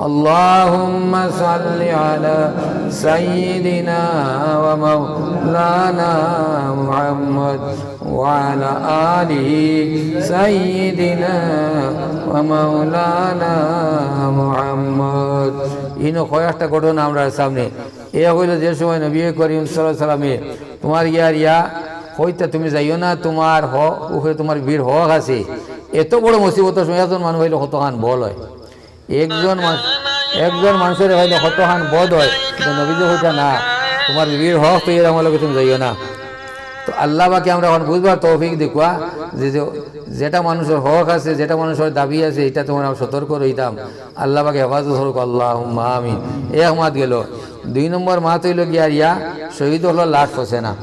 اللهم صل على سيدنا ومولانا محمد وعلى آله سيدنا ومولانا محمد. ইনো কয়েকটা ঘটনা আমরার সামনে। এ অইলো যে সময় নবী করিম সাল্লাল্লাহু আলাইহি ওয়াসাল্লামে তুমার গিয়া রিয়া কইতা, "তুমি যাইও না, তুমার হ-, উপরে তুমার বিবির হক আছে।" এত বড় মুসিবতর সময় একজন মানুষ অইলে কতখান বল অয়। একজন মান-, একজন মানষর অইলে কতখান বদ অয়, কিন্তু নবীজি কইতা না, "তুমার বিবির হক তো এর আমলে তুমি যাইও না।" তো আল্লাহ পাকে আমরা অখন বুঝবার তৌফিক দেউক্কা যে, যে, যেটা মানষর হক আছে, যেটা মানষর দাবি আছে, ইটা তুমার আমরা সতর্ক রইতাম। আল্লাহ পাকে হেফাজত করুক, আল্লাহুম্মা আমিন। এক মাত গেল। দুই নম্বর মাত অইলো গিয়া রিয়া শহীদ অকলর লাশ পচে না।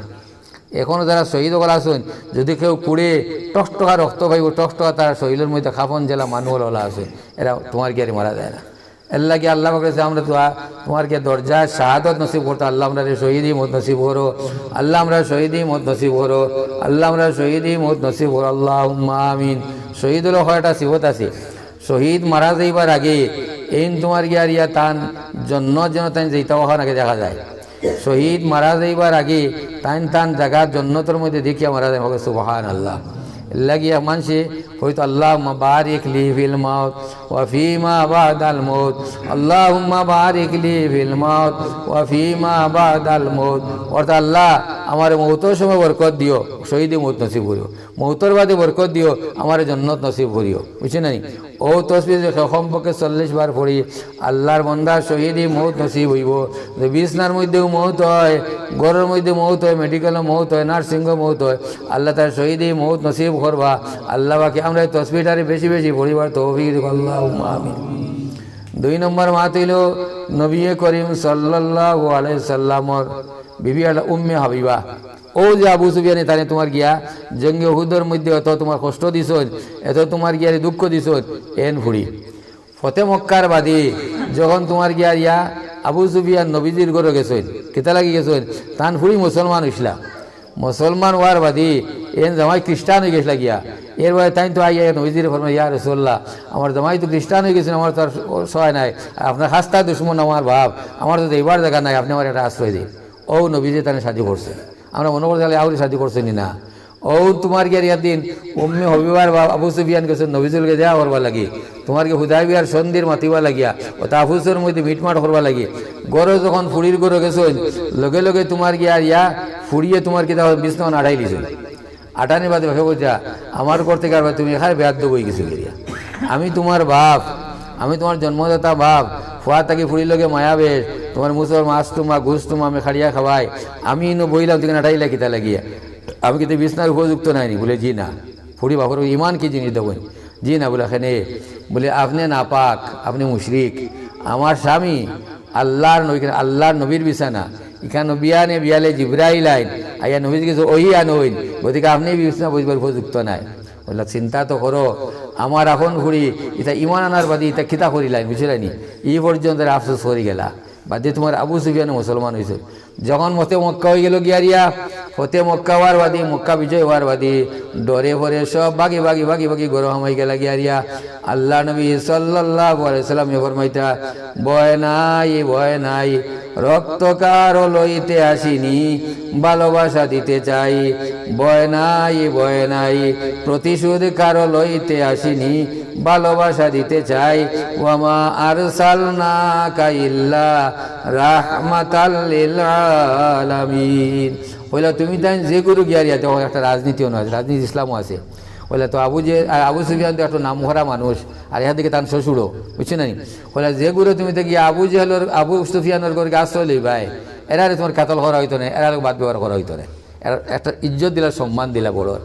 এখনো যারা শহীদ অকল আছইন, যদি কেউ পুড়ে টকটকা রক্ত পাইবো, টকটকা তার শরীলর মধ্যে কাফন যেলা মানুষ অকল অলা আছে, এরা তুমার গিয়ারে মারা যায় না। এর লাগি আল্লাহ পাকর কাছে আমরা দোয়া, তুমার গিয়া দরজায় শাহাদত নসিব করতা, আল্লাহ আমরারে শহীদি মউত নসিব করো, আল্লাহ আমরারে শহীদি মউত নসিব করো, আল্লাহ আমরারে শহীদি মউত নসিব করো, আল্লাহুম্মা আমিন। শহীদ অকলর কয়টা সিফত আছে। শহীদ মারা যাইবার আগে এইন তুমার গিয়া রিয়া তান জন্নত যেন তাইন যাইতা অখান আগে দেখা যায়। শহীদ মারা যাইবার আগে তাইন তান জাগা জন্নতর মধ্যে দেখিয়া মারা যায়। সুবহানাল্লাহ। এর লাগি এক মানষে কইতো, "আল্লাহুম্মা বারিক লি ফিল মাউত ওয়া ফিমা বাদাল মাউত। আল্লাহুম্মা বারিক লি ফিল মাউত ওয়া ফিমা বাদাল মাউত।" অর্থাৎ, "আল্লাহ, আমারে মউতর সময় বরকত দিও, শহীদি মউত নসিব করিও।" মউতর বাদে বরকত দিও, আমারে জন্নত নসিব করিও। বুঝছইন নি? অউ তসবি যে কেউ কমপক্ষে চল্লিশ বার পড়ি, আল্লাহর বন্দার শহীদি মউত নসিব অইবো। যে বিছনার মধ্যেউ মউত অয়, ঘরর মধ্যে মউত অয়, মেডিকেলো মউত অয়, নার্সিংও মউত অয়, আল্লাহ তার শহীদি মউত নসিব করবা। আল্লাহ পাকে আমরা এই তসবিটারে বেশি বেশি পড়িবার তৌফিক দেউক্কা, আল্লাহুম্মা আমিন। দুই নম্বর মাত অইলো নবী করিম সাল্লাল্লাহু আলাইহি সাল্লামর বিবি আলা উম্মে হাবিবা। অউ যে আবু সুফিয়ানে তানে তুমার গিয়া জঙ্গে উহুদর মধ্যে এত তুমার কষ্ট দিছইন, এত তুমার গিয়ারে দুঃখ দিছইন, এইন ফুড়ি। ফতে মক্কার বাদে যখন তুমার গিয়া রিয়া আবু সুফিয়ান নবীজির ঘরো গেছইন, কিতা লাগি গেছইন? তান ফুড়ি মুসলমান অইছলা। মুসলমান অওয়ার বাদে এইন জামাই খ্রিস্টান অইগেছলা গিয়া। এর বাদে তাইন তো আইয়া নবীজিরে ফরমাইন, "ইয়া রাসূলুল্লাহ, আমার জামাই তো খ্রিস্টান অইগেছইন, আমার তো আর সহায় নাই। আর আপনার খাস্তা দুশমন আমার বাপ, আমার তো যাইবার জাগা নাই, আপনে আমারে একটা আশ্রয় দেইন।" অউ নবীজিয়ে তানে শাদি করছইন। আমরা মনো করি তাইলে আউরি শাদি করছইন নি না। অউ তুমার গিয়া রিয়া দিন উম্মে হাবিবার বাপ আবু সুফিয়ান গেছইন নবীজির লগে দেখা করবার লাগি, তুমার গিয়া হুদায়বিয়ার সন্ধির মাতিবার লাগিয়া, অউ তাফুসর মধ্যে মিটমাট করবার লাগি। ঘরো যখন ফুড়ির ঘরো গেছইন, লগে লগে তুমার গিয়া রিয়া ফুড়িয়ে তুমার কিতা বিছনাখান আটাইলিছইন। আটানির বাদে বাপে কইতা, "আমার ঘর থাকি আর তুমি এখানে বেয়াদব অইগেছো গিয়া। আমি তুমার বাপ, আমি তুমার জন্মদাতা বাপ, ফুয়া থাকি ফুড়ির লগে মায়া বেশ, তুমার মুসর মাছ তুমা, গুস তুমা আমি কাড়িয়া খাওয়াই, আমি ইনো বইলাম, তুমি আটাইলা কিতা লাগিয়া? আমি কিতা বিছনার উপযুক্ত নায় নি?" বুলে, "জি না।" ফুড়ি বাপর ইমান কি জিনিস দেখইন। "জি না।" বুলে, "কেনে?" বুলে, "আপনে নাপাক, আপনে মুশরিক। আমার স্বামী আল্লাহর নবী, আল্লাহর নবীর বিছানা। ইখান বিয়ানে বিয়ালে জিব্রাইল আইন, আইয়া নবীজির গেছে ওহি আনইন, গতিকে আপনে বিছনা বইবার উপযুক্ত নায়।" বুলে, "চিন্তা তো করো, আমার আপন ফুড়ি, ইতা ইমান আনার বাদে ইতা কিতা করিলাইন, বুঝলায়নি? ই পর্যন্ত আফসোস করি গেলা, বাদে তুমার আবু সুফিয়ান মুসলমান অইছে।" যখন ফতে মক্কা অইগেলো গিয়া রিয়া, ফতে মক্কা অওয়ার বাদে, মক্কা বিজয় অওয়ার বাদে, ডরে ভয়ে সব ভাগি, ভাগি, ভাগি, ভাগি ঘরো হামাই গেলা গিয়া রিয়া। আল্লাহর নবী সাল্লাল্লাহু আলাইহি ওয়াসাল্লামে ফরমাইতা, "ভয় নাই, ভয় নাই, রক্ত কারো লইতে আসিনি, ভালোবাসা দিতে চাই। ভয় নাই, ভয় নাই, প্রতিশোধ কারো লইতে আসিনি, ভালোবাসা দিতে চাই। ওয়ামা আরসালনাকা ইল্লা রাহমাতাল লিল আলামিন।" কইলা, "তুমি তাইন যেগুরে গিয়া রিয়া দেখো, একটা রাজনীতিও নায়, রাজনীতি ইসলামও আছে।" কইলা, "তো আবু জে-, আ, আবু সুফিয়ান তো একটা নামকরা মানুষ, আর ইহাদিকে তান শ্বশুরও, বুঝছো না নি?" কইলা, "যেগুরে তুমি তো গিয়া আবু জেহেলর, আবু সুফিয়ানর ঘরো আশ্রয় লইবায়, এরারে তুমার কাতল করা অইতো নায়, এরারে বাদ ব্যবহার করা অইতো নায়।" এরা একটা ইজ্জত দিলা, সম্মান দিলা বড়র।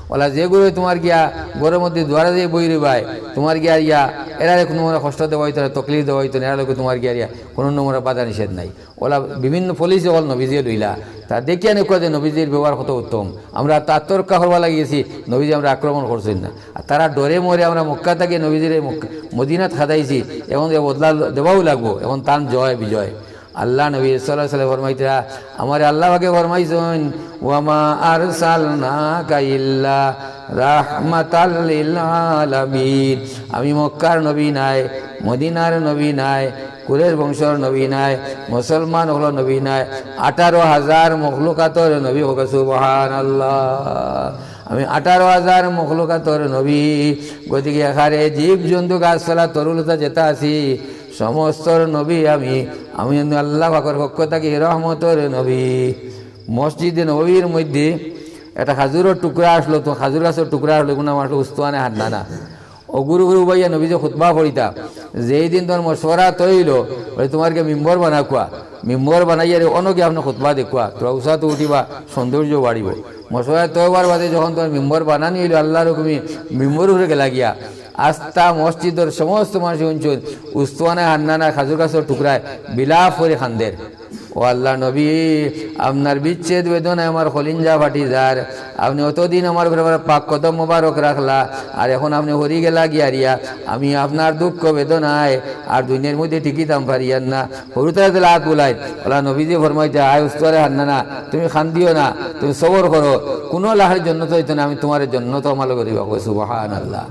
অলা যেগুরে তুমার গিয়া ঘরর মধ্যে দুয়ারে যে বই রইবায়, তুমার গিয়া ইয়া, এরারে কুনু মানে কষ্ট দেওয়া অইতো না, তকলিফ দেওয়া অইতো না, এরার লগে তুমার গিয়া ইয়া কুনু নম্বরে বাধা নিষেধ নাই। অলা বিভিন্ন পলিসি অকল নবীজিয়ে লইলা। তা দেখিয়া নিকুয়া যে নবীজির ব্যবহার কত উত্তম। আমরা আত্মরক্ষা করবার লাগি গেছি, নবীজি আমরারে আক্রমণ করছইন না। আর তারা ডরে মরে আমরা মক্কা থাকি নবীজিরে মক্কা, মদিনাত খেদাইছি, এখন যে বদলা দেওয়াউ লাগবো, এখন তান জয় বিজয়। আল্লার নবী সাল্লাল্লাহু আলাইহি ওয়াসাল্লাম ফরমাইতরা, আমারে আল্লা পাকে ফরমাইছইন, "ওয়ামা আরসালনাকা ইল্লা রাহমাতাল লিল আলামিন।" আমি মক্কার নবী নায়, মদিনার নবী নায়, কুরেশ বংশর নবী নায়, মুসলমান অকলর নবী নায়, আঠারো হাজার মখলুকাতর নবী। কউক্কা সুবহানাল্লাহ। আমি আঠারো হাজার মখলুকাতর নবী। গতিকে এখানে জীব জন্তু, গাছপালা, তরুলতা যেতা আছি, সমস্তর নবী আমি। আমি আল্লা পাকর পক্ষ থাকি রহমতর নবী। মসজিদে নববীর মধ্যে একটা খাজুরর টুকরা আছলো, তো খাজুর গাছর টুকরা আছলো, ইগুর নাম আছলো উস্তুয়ানে হান্নানা। অগুর উপরে উবাইয়া নবীজি খুতবা পড়িতা, "যেই দিন তুমার মশওয়ারা তৈল, বলে তুমার গিয়া মিম্বর বানাউক্কা, মিম্বর বানাইয়া রে অনো গিয়া আপনে খুতবা দেউক্কা, তুমরা উসাত উঠিবা, সৌন্দর্য বাড়িবো।" মশওয়ারা তৈবার বাদে যখন তুমার মিম্বর বানানি অইলো, আল্লার হুকুমে মিম্বর উপরে গেলা গিয়া, আস্তা মসজিদর সমস্ত মানষে হুনছইন, উস্তুয়ানে হান্নানা খাজুর গাছর টুকরায় বিলাপ করি কান্দের। ও আল্লার নবী, আপনার বিচ্ছেদ বেদনায় আমার কলিঞ্জা ফাটি যার। আপনে অতদিন আমার উপরে পাক কদম মোবারক রাখলা, আর এখন আপনে হরি গেলা গিয়া রিয়া, আমি আপনার দুঃখ বেদনায় আর দুনিয়ার মধ্যে টিকিতাম পারিয়ার না। হুরুতারা দিলে আত বুলাইন, অলা নবীজিয়ে ফরমাইতা, "আয় উস্তুয়ানে হান্নানা, তুমি কান্দিও না, তুমি সবর করো, কুনু লাখার জন্নত অইতো না, আমি তুমারে জন্নত আমার লগে দিবা।" কও সুবহানাল্লাহ।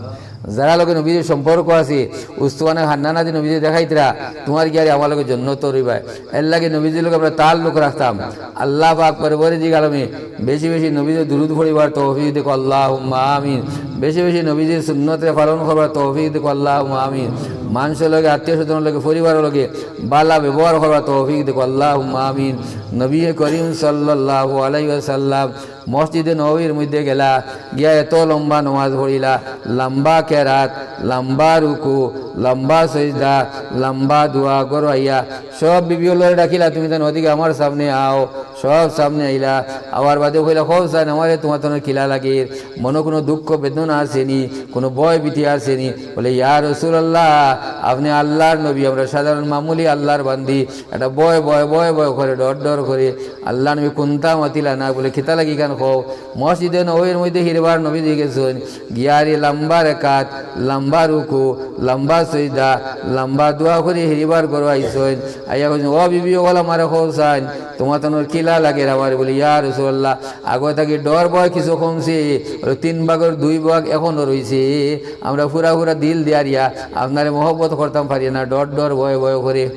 যারার লগে নবীজির সম্পর্ক আছে, উস্তুয়ানে হান্নানা দি নবীজিয়ে দেখাইতরা, তুমার গিয়া রে আমার লগে জন্নত রইবায়। এরলাগি নবীজির লগে আমরা তাল্লুক রাখতাম। আল্লা পাক পরওয়ারদিগার আলমে বেশি বেশি নবীজির দুরুদ পড়িবার তৌফিক দেউক্কা, আল্লাহুম্মা আমিন। বেশি বেশি নবীজির সুন্নতরে পালন করবার তৌফিক দেউক্কা, আল্লাহুম্মা আমিন। মানষর লগে, আত্মীয় স্বজনর লগে, পরিবারর লগে ভালা ব্যবহার করবার তৌফিক দেউক্কা, আল্লাহুম্মা আমিন। নবী করিম সাল্লাল্লাহু আলাইহি ওয়াসাল্লাম মসজিদে নববীর মধ্যে গেলা, গিয়া এত লম্বা নমাজ পড়িলা, লম্বা কেরাত, লম্বা রুকু, লম্বা সইজদা, লম্বা দোয়া, ঘরো আইয়া সব বিবি অকলরে ডাকিলা, "তুমি তান অদিকে আমার সামনে আও।" সব সামনে আইলা, আওয়ার বাদে কইলা, "কও চাইন, আমারে তুমার তানর কিলা লাগের, মনো কুনু দুঃখ বেদনা আছে নি, কুনু ভয় ভীতি আছে নি?" বলে, "ইয়া রাসুলাল্লাহ, আপনে আল্লার নবী, আমরা সাধারণ মামুলি আল্লার বান্দি, একটা ভয়, ভয়, ভয়, ভয় করে, ডর, ডর করে।" আল্লার নবী কুন্তা মাতিলা না, বলে, "কিতা লাগি খান কও?" মসজিদে নববীর মধ্যে হিরবার নবীজি গেছইন, গিয়া রে লম্বা রেকাত, লম্বা রুকু, লম্বা সইজদা, লম্বা দোয়া করি হিরবার ঘরো আইছইন। আইয়া কইছইন, "ও বিবি অকল, আমারে কও চাইন, তুমার তানর কিলা লাগের আমারে?" বলে, "ইয়া রাসুলাল্লাহ, আগে থাকি ডর ভয় কিছু কমছে।" বলে, "তিন ভাগর দুই ভাগ এখনো রইছে। আমরা পুরা পুরা দিল দিয়া রিয়া আপনারে মহব্বত করতাম পারি না, ডর ডর ভয় ভয় করে।"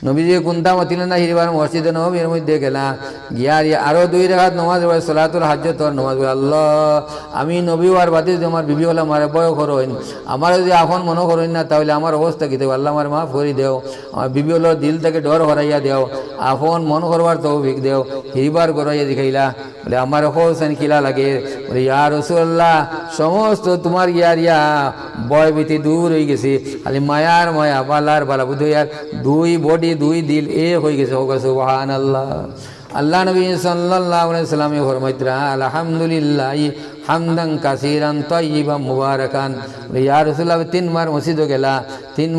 নবীজি কুন্তা মাতিলা না, হিরবার মসজিদে নববীর মধ্যে গেলা, গিয়া রিয়া আরো দুই রাকাত নমাজ পড়ে, সলাতুল হাজতর নমাজ পড়ে, "আল্লাহ, আমি নবী অওয়ার বাদে যদি আমার বিবি অকল আমারে ভয় করইন, আমারে যদি আপন মনো করইন না, তাইলে আমার অবস্থা কিতা অইবো? আল্লাহ, আমারে মাফ করি দেও, আমার বিবি অকলর দিল থাকি ডর হরাইয়া দেও, আপন মনো করবার তৌফিক দেও।" হিরবার ঘরো আইয়া দেখাইলা, বলে, "আমারে কও চাইন কিলা লাগের?" বলে, "ইয়া রাসুলাল্লাহ, সমস্ত তুমার গিয়া রিয়া ভয় ভীতি দূর অইগেছে, খালি মায়ার মায়া, ভালার ভালা, বুঝছো? ইয়ার দুই বডি, দুই দিল এক অইগেছে।" কউক্কা সুবহানাল্লাহ। আল্লার নবী সাল্লাল্লাহু আলাইহি ওয়াসাল্লামে ফরমাইতরা, "আলহামদুলিল্লাহি হামদান কাসীরান তাইয়িবান মুবারাকান।" বলে, "ইয়া রাসুলাল্লাহ, তিনবার মসজিদো গেলা, তিন